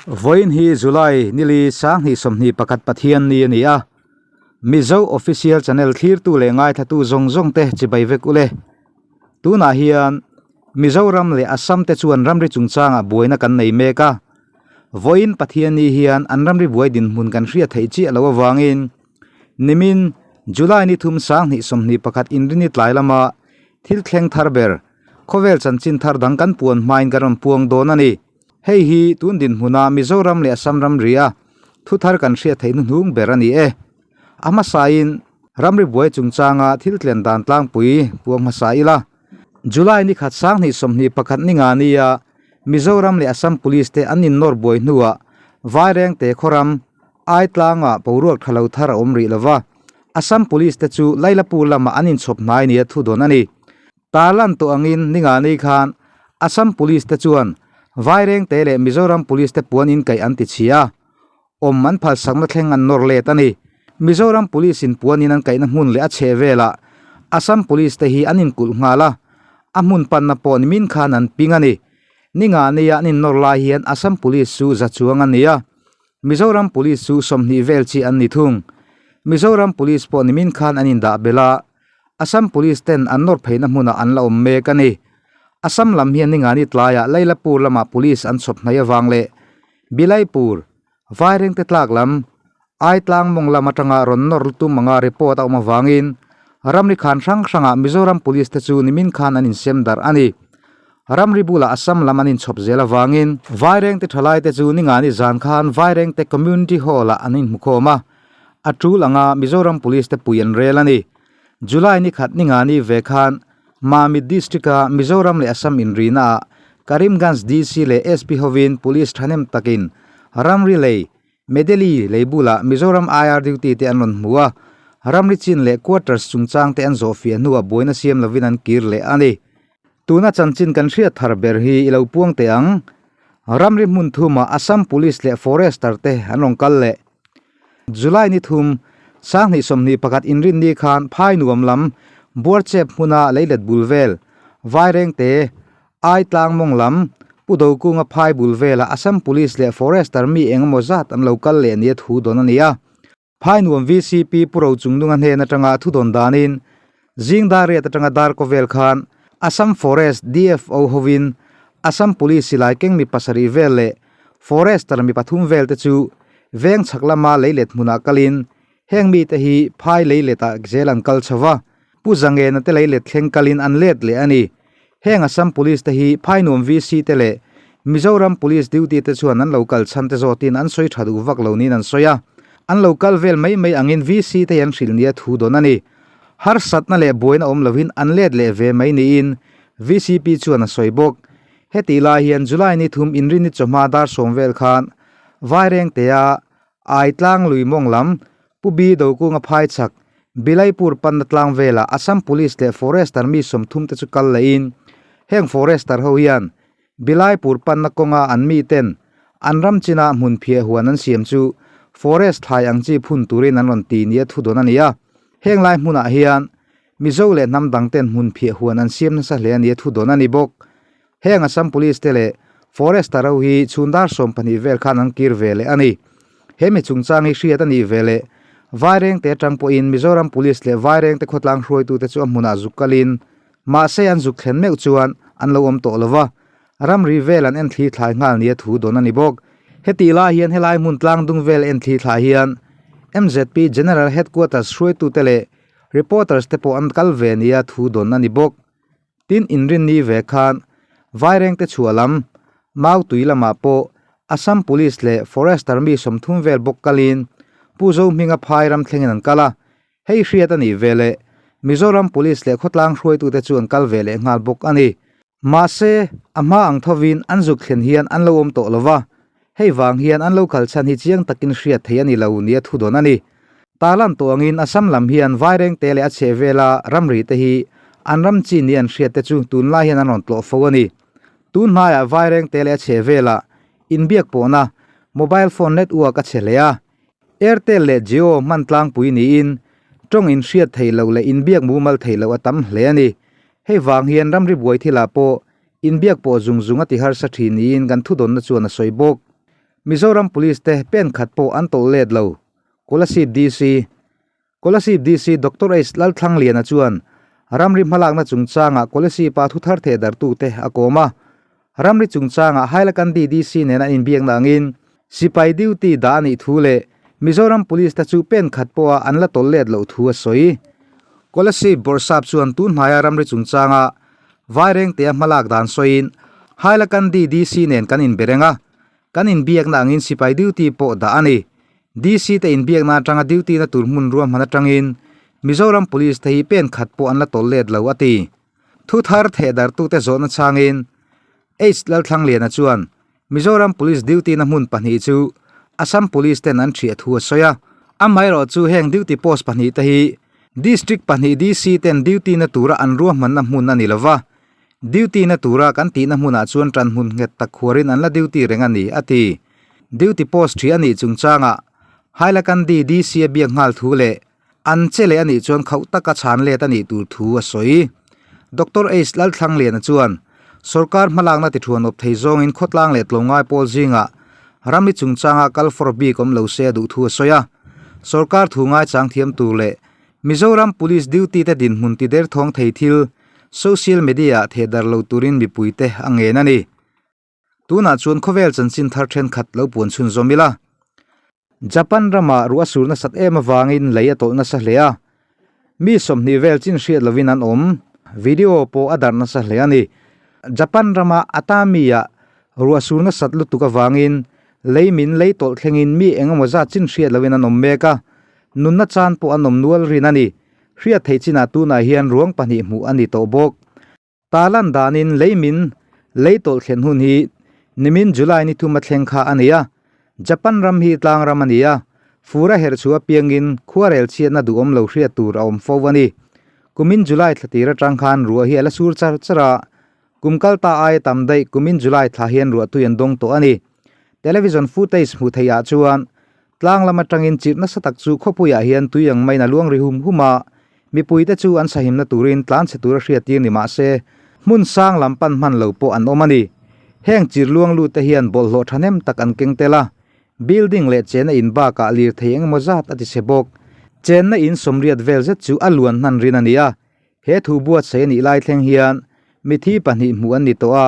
Vawiin hi July nili sanghnih 21 Pathian ni a ni a, Mizo Official Channel thlirtu leh ngaithlatu zawng zawng te chibai vek ule. Tunah hian Mizoram leh Assam te chuan ramri chungchangah buaina kan nei mek a, vawiin Pathian ni hian an ramri buai dinhmun kan hriat theih chiah loh avangin nimin July ni thum sanghnih 21 inrini tlai lama thil thleng thar ber khawvel chanchin thar dang kan puan hmain kan rawn puang dawn a ni. Hei hi tun dinhmuna Mizoram leh Assam ramria thu thar kan hriat theih hnuhnung ber a ni e. A hmasain ramri buai chungchanga thil tlen dan tlangpui puang hmasa ila. July ni khat sanghnih 21 ni nga nia Mizoram leh Assam Police te an innawr buai hnuah Vairengte khawram Aitlanga boruak tha lo thar a awm rih lova, Assam Police te chu Lailapur lamah an inchhawp hnai nia thu dawn a ni. Tarlan tawh angin Ningani khan Assam Police te chuan Vairengte leh Mizoram Police te puan inkaih an ti chhi a, awm an phalsakna thleng an nawr let a ni. Mizoram Police in puan in an kaihna hmun leh a chheh velah Assam Police te hi an inkulh nghal a, a hmun panna pawh nimin khan an ping a ni. Ningani-a an innawr lai hian Assam Police chu za chuang a ni a, Mizoram Police chu 20 vel chi an ni thung. Mizoram Police pawh nimin khan an indah belh a, Assam Police ten an nawr pheina hmunah an la awm mek a ni. Assam lam hian Ningani tlaiah Lailapur lamah Police an chhawp hnai avang leh Bilaipur, Vairengte tlak lam, Aitlang mawng lam atanga rawn nawr tum anga report a awm avangin ramri khan hrang hrangah Mizoram Police te chu nimin khan an insem darh a ni. Ramri bulah Assam lam an inchhawp zel avangin Vairengte thalaite chu Ningani zan khan Vairengte Community Hall-ah an inhmukhawm a, a tul anga Mizoram Police te pui an rel a ni. July ni khat Ningani ve khan Mamit District-a Mizoram leh Assam inrina ah Karimganj DC leh SP hovin Police thahnem takin ramri lei Medeli lei bulah Mizoram IR duty te an rawn hmu a, ramri chin leh quarters chungchang te an zawhfiah hnuah buaina siam lovin an kir leh a ni. Tuna chanchin kan hriat thar ber hi i lo puang teh ang. Ramri hmun thumah Assam Police leh Forester te an rawn kal leh. July ni thum, sanghnih 21 inrinni khan phai nuam lam Buarchep hmuna leilet bul vel, Vairengte, Aitlang mawng lam, Pu Dokunga phai bul velah Assam Police leh Forester mi eng emaw zat an lo kal leh nia thu dawn a ni a. Phai nuam VCP Pu Rochungnunga hnen atanga thu dawn danin zing dar riat atanga dar kaw vel khan Assam Forest DFO hovin Assam Police silai keng mi pasarih vel leh Forester mi pathum vel te chu veng chhak lama leilet hmunah kalin heng mite hi phai leiletah zel an kal chho va, Pu Zangena te leilet thleng kalin an let leh a ni. Heng Assam Police te hi Phainuam VC te leh Mizoram Police duty te chuan an lo kal chhan te zawtin an sawi tha duh vak lo niin an sawi a. An lo kal vel mai mai angin VC te hi an hrilh nia thu dawn a ni. Harsatna leh buaina awm lovin an let leh ve mai niin VCP chuan a sawi bawk. Hetih lai hian July ni thum inrini chawhma dar sawm vel khan Vairengtea Aitlang lui mawng lam, Pu Bi Dokunga phai chhak, Bilaipur panna tlang velah Assam Police leh Forester mi 30 te chu kal lehin heng Forester ho hian Bilaipur panna kawnga an miten an ram china hmun phiah huan an siam chu Forest thlai ang chi phun turin an rawn ti nia thu dawn a ni a. Heng lai hmunah hian Mizo leh hnam dang ten hmun phiah huan an siam nasa hle a nia thu dawn a ni bawk. Heng Assam Police te leh Forester ho hi chhun dar 12 vel khan an kir ve leh a ni. He mi chungchang hi hriat a nih ve leh Vairengte atang pawhin Mizoram Police leh Vairengte khawtlang hruaitute chu a hmunah zuk kalin mahse an zuk thlen meuh chuan an lo awm tawh lova, ramri vel an en thli thlai nghal nia thu dawn a ni bawk. Hetih lai hian helai hmun tlang dung vel en thli thlai hian MZP General Headquarters hruaitute leh Reporters te pawh an kal ve nia thu dawn a ni bawk. Tin inrinni ve khan Vairengte chhuah lam, Mautui lamah pawh Assam Police leh Forester mi 30 vel bawk kalin Pu Zohminga phai ram thlengin an kal a, hei hriat a nih ve leh Mizoram Police leh khawtlang hruaitute chu an kal ve leh nghal bawk a ni. Mahse, a hma ang thovin an zuk thlen hian an lo awm tawh lo va, hei vang hian an lo kal chhan hi chiang takin hriat theih a ni lo nia thu dawn a ni. Tarlan tawh angin Assam lam hian Vairengte leh a chhehvela ramri te hi an ram chin ni an hriat te chu tunlai hian an rawn tlawh fo a ni. Tun hnaiah Vairengte leh a chhehvela inbiak pawhna mobile phone network a chhe hle a, Airtel leh Jio hman tlangpui niin tawng inhriat theih loh leh inbiak mumal theih loh a tam hle a ni. Hei vang hian ramri buai thilah pawh inbiak pawh zung zung a ti harsa thin niin kan thudawnna chuan a sawi bawk. Mizoram Police te pen khat pawh an tawlh let lo. Kolasib DC Kolasib DC Doctor H Lalthlangliana chuan ramri hmalakna chungchangah Kolasib-a thuthar thehdarhtute a kawm a. Ramri chungchangah Hailakandi DC nen an inbiakna angin sipai duty dah a nih thu leh Mizoram Police te chu pen khat pawha an la tawlh let loh thu a sawi. Kolasib Bawrhsap chuan tun hnaia ramri chungchanga Vairengtea hmalak dan sawiin Hailakandi DC nen kan inbe reng a, kan inbiakna angin sipai duty pawh dah a ni. DC te inbiakna atanga duty na tur hmun ruahman atangin Mizoram Police te hi pen khat pawh an la tawlh let lo a ti. Thu thar thehdarhtute zawhna changin H Lalthlangliana chuan Mizoram Police duty na hmun pahnih chu Assam Police ten an thiah thu a sawi a. Amaherawh chu heng duty post pahnih te hi District pahnih DC ten duty na tura an ruahmanna hmun a ni lova, duty na tura kan tihna hmunah chuan tan hmun nghet tak khuarin an la duty reng a ni, a ti. Duty post ṭhi a nih chungchangah Hailakandi DC a biak nghal thu leh an che leh a nih chuan khauh taka chhan let a nih tur thu a sawi. Doctor H Lalthlangliana chuan sorkar hmalakna tithuan awp thei zawngin khawtlang leh tlawmngai pawl zingah ramri chungchanga kal fawr bik awm lo se a duh thu a sawi a. Sorkar thu ngaichang thiam tur leh Mizoram Police duty te dinhmun ti derthawng thei thil social media ah theh darh lo turin mipuite a ngen a ni. Tunah chuan khawvel chanchin thar thenkhat lo puan chhunzawm ila. Japan ramah ruah sur nasat em avangin lei a tawlh nasa hle a, mi 20 vel chin hriat lovin an awm. Video pawh a darh nasa hle a ni. Japan rama Atami-ah ruah sur nasat lutuk avangin lei min lei tawlh thlengin mi eng emaw zat chin hriat lovin an awm mek a, nunna chan pawh an awm nual rin a ni. Hriat theih chinah tunah hian ruang pahnih hmuh a ni tawh bawk. Talan danin lei min lei tawlh thlen hun hi nimin July ni thuma thleng kha a ni a, Japan ram hi tlang ram a ni a, fur a herh chhuah apiangin khuarel chhiatna duhawm lo hriat tur a awm fo a ni. Kumin July thla tir atang khan ruah hi a la sur char char a, kum kal ta aia tam daih kumin July thla hian ruahtui an dawng tawh a ni. Television footage hmuh theih ah chuan Tlang lam atangin chirh nasa tak chu khawpuiah hian tui ang maiin a luang ri hum hum a, mipuite chu an sahimna turin tlan chhe tura hriattir ni mah se, hmun sang lam pan hman lo pawh an awm a ni. Heng chirh luang lut te hian bawlhhlawh thahnem tak an keng tel a, building leh chenna in bakah lirthei engemaw zat a ti chhe bawk. Chenna in 80 vel zet chu a luan hnan rin a ni a, he thu buatsaih a nih lai thleng hian mithi pahnih hmuh an ni tawh a,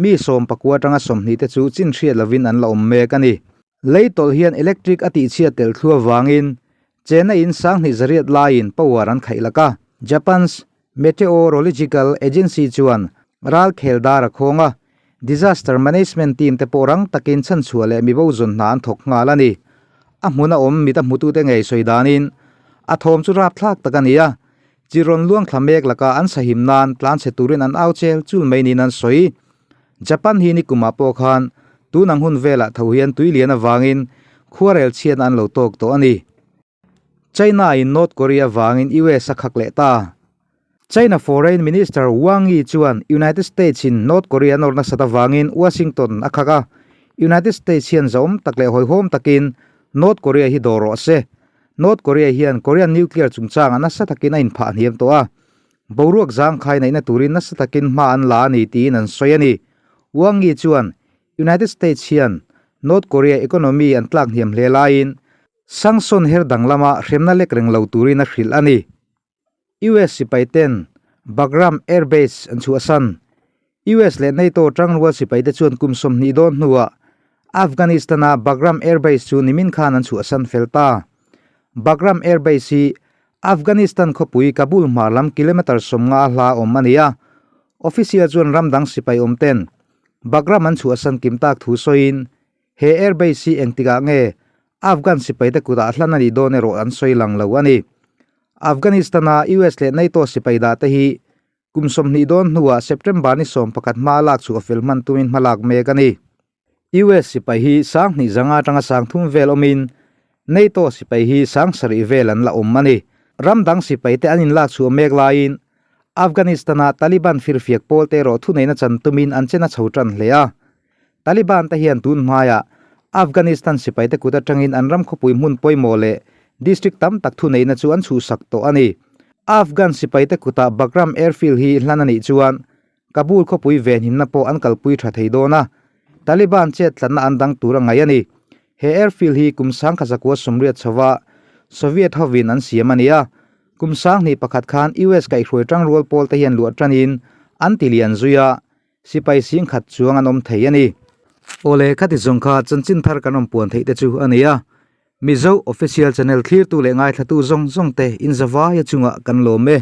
mi 19 atanga 20 te chu chin hriat lovin an la awm mek a ni. Lei tawlh hian electric a tihchhiat tel thlu avangin chenna in 2800 laiin power an khaih lak a. Japan's Meteorological Agency chuan ral khel dar a khawng a, disaster management team te pawh rang takin chhanchhuah leh mibo zawn hna an thawk nghal a ni. A hmun a awm mit a hmutute ngei sawi danin a thawm chu rapthlak tak a ni a, chi rawn luang thla mek laka an sahim nan tlanchhe turin an au chel chul mai niin an sawi. Japan hi nikumah pawh khan tun ang hun velah tho hian tui lian avangin khuarel chhiatna an lo tawk tawh a ni. China in North Korea vangin US a khak leh ta. China Foreign Minister Wang Yi chuan United States in North Korea nawr nasat avangin Washington a khak a, United States hian zahawm tak leh hawihhawm takin North Korea hi dawr rawh se. North Korea hian Korean nuclear chungchangah nasa takin a inphah hniam tawh a, Boruak zangkhai neihna turin nasa takin hma an la a ni tiin an sawi a ni. Wang Yi chuan United States hian North Korea economy an tlak hniam hle laiin sanction her danglama hremna lek reng lo turin a hrilh a ni. US sipai ten Bagram Air Base an chhuahsan. US leh NATO tangrual sipai te chuan kum 20 dawn hnuah Afghanistan-a Bagram Air Base chu nimin khan an chhuahsan fel ta. Bagram Air Base hi Afghanistan khawpui Kabul hmar lam kilometre 50 a hla awm a ni a, official chuan ram dang sipai awm ten Bagram an chhuahsan kim tak thu sawiin he air base hi engtikah nge Afghan sipaite kutah hlan a nih dawn erawh an sawi lang lo a ni. Afghanistan-a US leh NATO sipai dah te hi kum 20 dawn hnuah September ni 11 hma lak chhuah fel hman tumin hma lak mek a ni. US sipai hi 2500 atanga 3000 vel awmin NATO sipai hi 7000 vel an la awm a ni. Ram dang sipai te an inlak chhuah mek laiin Afghanistan-a Taliban firfiak pawl te erawh thuneihna chan tumin an chena chho tan hle a. Taliban te hian tun hmaiah Afghanistan sipai te kut atangin an ram khawpui hmun pawimawh leh district tam tak thuneihna chu an chhuhsak tawh a ni. Afghan sipai te kutah Bagram Airfield hi hlan a nih chuan Kabul khawpui venhimna pawh an kalpui tha thei dawn a, Taliban chet tlatna an dang tur a ngaih a ni. He airfield hi kum 1980 chhova Soviet hovin an siam a ni a, kum 2001 khan US kaihhruai tangrual pawl te hian luah tanin an ti lian zui a, sipai 10,000 chuang an awm thei a ni. Awle khati zawng kha chanchin thar kan awm puan theih te chu a ni a, Mizo Official Channel thlirtu leh ngaithlatu zawng zawng te inzavaia chungah kan lawm e.